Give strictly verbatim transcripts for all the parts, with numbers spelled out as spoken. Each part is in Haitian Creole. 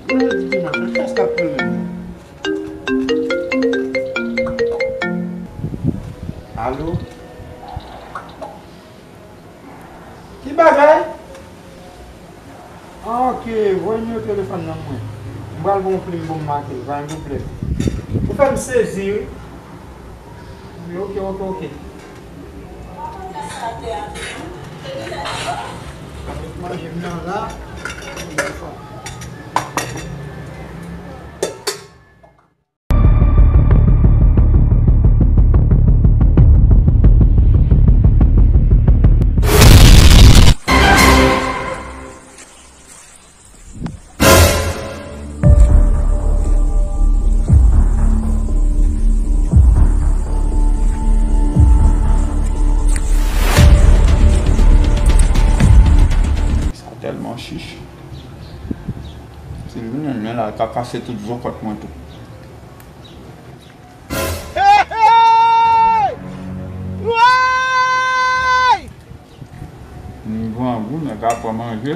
Mwen di dimanch, kiyès k ap rele m? Alo? Ki bagay? Ah, ok, voye nimewo telefòn nan mwen. M pral pran yon plim pou m make l, pa gen pwoblèm. Ou fè m sezi, wi. Wi, ok, ok, ok. Manje m nan la. Sa tèlman chich. Si l vin nan men la, l ka kase tout zo kòt mwen tou. Hey! Hey! Woy! Ni grangou, nèg la pran manje,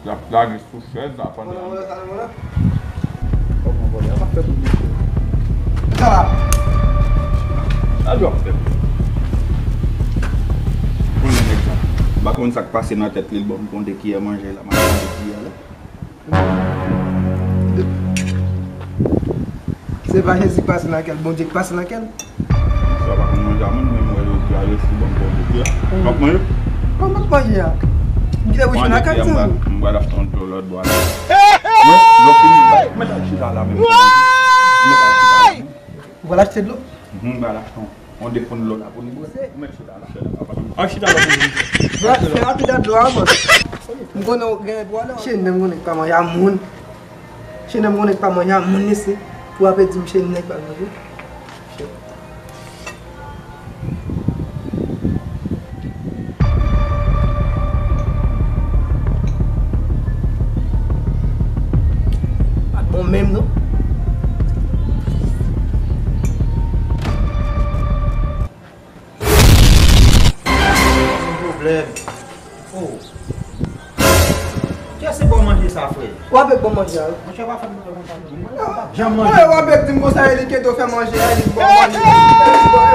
l ap lage sou chèz la pandan. Kòman vòlè a pa fè tout mesye? Sa la. Sa l ap fè. Konnen nèg sa. M pa konn sa k pase nan tèt li, l ban m konn de kiyè manje la, m ap manje kiyè la. Se pa Jezi k pase nan kè l, Bondye k pase nan kè l. Sa pa konn manje a moun, men mwen yo di a yo si bon bon Bondye. M ap manje. Kòman k manje a? M kite bouch mwen nan kè m, zanmi. M pral achte yon dlo lòt bò a la. Mwen, lò fini, mwen al chita la menm. Mwen al chita la menm. Ou pral achte dlo? Mhm, m pral achte yon, yon de konn lò la pou nou bwè. Ou mèt chita la. An chita la pou nou. Fè rapid ak dlo a, bòs. M konnen w gen dwa la. Chennè m konnen k pa manje a moun. Chennè m konnen k pa manje a moun, mesye. Ou ape di m chennè k pa manje. Pa t bon menm non. Yon pwoblèm. Oh. Kiyès se bon manje sa, frè? W ap ban manje a, wi. Monchè, pa fè m konsa. Jan manje. Mwen, w ap di m konsa, e li kite w fè manje a, e li bon manje. E li bon